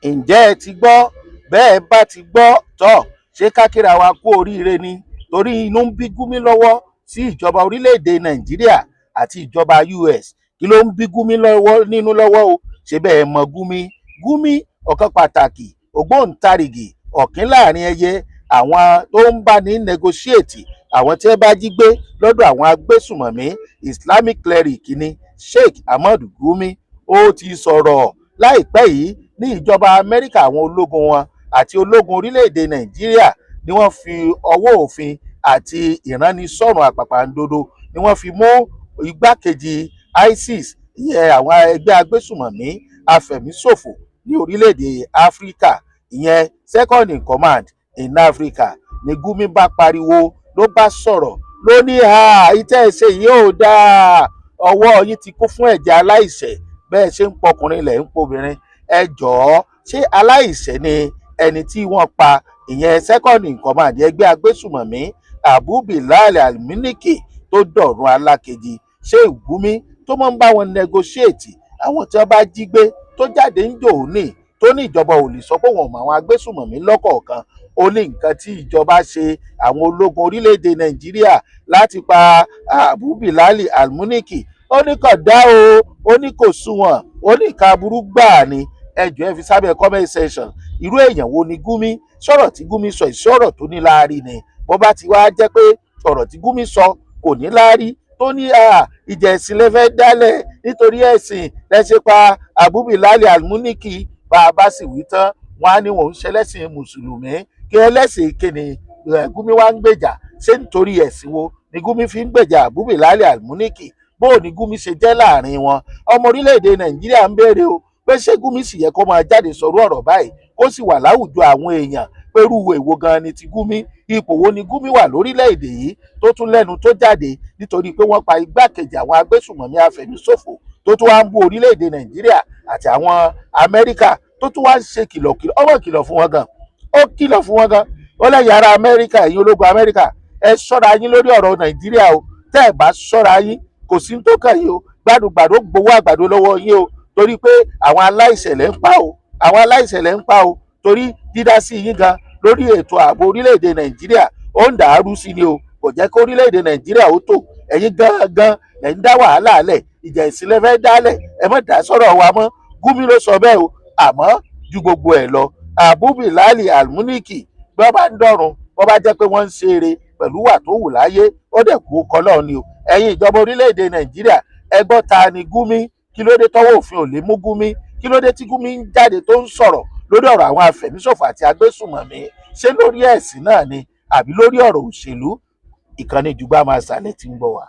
Ǹjẹ́ ẹ ti gbọ́? Bẹ́ẹ̀ bá ti gbọ́ tọ́, ṣé ká kíra wa kú oríire ni? Torí inú ń bí Gumi lọ́wọ́ sí ìjọba orílẹ̀-èdè Nàìjíríà àti ìjọba US. Kí ló ń bí Gumi lọ́wọ́ nínú lọ́wọ́ o? Ṣé bẹ́ẹ̀ mọ Gumi? Gumi, ọ̀kan pàtàkì ògbóǹtarìgì ọ̀kín láàrin ẹyẹ àwọn tó ń bá ní negotiate àwọn tí wọ́n bá jí gbé lọ́dọ̀ àwọn agbésùmọ̀mí, Islamic cleric ni Sheikh Ahmad Gumi. Ó ti sọ̀rọ̀ láìpẹ́ yìí ní ìjọba Amẹ́ríkà, àwọn ológun wọn àti ológun orílẹ̀-èdè Nàìjíríà ni wọ́n fi ọwọ́ òfin àti ìránnisọ́rùn àpàpàǹdodo ni wọ́n fi mú igbákejì ISIS, ìyẹn àwọn ẹgbẹ́ agbésùmọ̀mí afẹ̀míṣòfò ní orílẹ̀-èdè Áfíríkà, ìyẹn second in command in Africa. Ní Gumi bá pariwo, ló bá sọ̀rọ̀, ló ní ìtẹ́ ẹ̀ ṣe yìí ò dáa, ọwọ́ yín ti kún fún ẹ̀jẹ̀ aláìṣẹ̀, bẹ́ẹ̀ ṣe ń pọkùnrin lẹ̀ ń pobìnrin. Ẹ jọ̀ọ́, ṣé aláìṣẹ̀ ni ẹni tí wọ́n pa, ìyẹn second in command ẹgbẹ́ agbésùmọ̀mí Abu Bilal Al-Miniki tó dọ̀run alákejì? Ṣé Gumi tó máa ń bá wọn negotiate àwọn tí wọ́n bá jí gbé, tó jáde ń jò ní, tó ní ìjọba ò lè sọ pé wọn ò mọ àwọn agbésùmọ̀mí lọ́kọ̀ọ̀kan, ó ní nǹkan tí ìjọba ṣe, àwọn ológun orílẹ̀-èdè Nàìjíríà, láti pa Abu Bilal Al-Miniki, ó ní kò dá o, ó ní kò sunwọ̀n, ó ní nǹkan aburú gbáà ni. Ẹ jọ̀ọ́, ẹ fi sábẹ́ comment section, irú èèyàn wo ni Gumi? Sọ̀rọ̀ tí Gumi sọ, ìsọ̀rọ̀ tó ní láárí ni? Bó bá ti wá jẹ́ pé ọ̀rọ̀ tí Gumi sọ kò ní láárí, tó ní ìjà ẹ̀sìn lẹ fẹ́ dálẹ̀, nítorí ẹ̀sìn lẹ ṣe pa Abu Bilal Al-Miniki, bá a bá sì wí tán, wọn á ní wọn ń ṣẹlẹ́sìn mùsùlùmí. Kí ẹlẹ́sìn kíni Gumi wá ń gbèjà? Ṣé nítorí ẹ̀sìn wo ni Gumi fi ń gbèjà Abu Bilal Al-Miniki? Bó ní Gumi ṣe jẹ́ láàrin wọn? Ọmọ orílẹ̀-èdè Nàìjíríà ń béèrè o pé ṣé Gumi sì yẹ kó máa jáde sọ̀rọ̀ ọ̀rọ̀ báyìí, kó sì wà láwùjọ àwọn èèyàn? Pẹ̀rú èwo gan ni ti Gumi? Ipò wo ni Gumi wà lórílẹ̀‐èdè yìí tó tún lẹ́nu tó jáde nítorí pé wọ́n pa igbákejì àwọn agbésùmọ̀mí afẹ̀míṣòfò, tó tún wá ń bú orílẹ̀‐èdè Nàìjíríà àti àwọn Amẹ́ríkà, tó tún wá ń ṣe kìlọ̀kìlọ̀? Ọmọ kìlọ̀ fún wọn gan, ó kìlọ̀ fún wọn gan. Ó lẹ́yìn ará Amẹ́ríkà, ẹ̀yin ológun Amẹ́ríkà, ẹ ṣọ́ra yín lórí ọ̀rọ̀ Nàìjíríà o. Tẹ́ ẹ bá ṣọ́ra yín, kò sí tó kàn yín o, gbàdúgbàdó gbowó àgbàdo lọ́wọ́ yín o, torí pé àwọn aláìṣẹ̀lẹ̀ ń pa o, àwọn aláìṣẹ̀lẹ̀ ń pa o, torí dídá sí yín gan lórí ètò ààbò orílẹ̀-èdè Nàìjíríà, ó ń dàrú sí ni o. Kò jẹ́ kó orílẹ̀-èdè Nàìjíríà ó tò. Ẹ̀yin gangan ẹ̀ ń dá wàhálà lẹ̀, ìjà ìsìnlẹ̀ fẹ́ dálẹ̀, ẹ má dá sọ̀rọ̀ wa mọ́. Gumi ló sọ bẹ́ẹ̀ o. Àmọ́ ju gbogbo ẹ̀ lọ, Abu Bilal Al-Miniki, bí wọ́n bá ń dọ̀run, wọ́n bá jẹ́ pé wọ́n ń ṣe eré pẹ̀lú wà tó wù láyé, ó dẹ̀ kú kọ́lọ́ ni o. Ẹ̀yin ìjọba orílẹ̀-èdè Nàìjíríà, ẹ gbọ́, ta ni Gumi? Kí ló dé tọ́wọ́ òfin ò lè mú Gumi? Kí ló dé tí Gumi ń jáde tó ń sọ̀rọ̀ lórí ọ̀rọ̀ àwọn afẹ̀míṣòfò àti agbésùmọ̀mí? Ṣé lórí ẹ̀sìn náà ni àbí lórí ọ̀rọ̀ òṣèlú? Ìkànnì Jùgbà Master lẹ ti ń gbọ́ wa.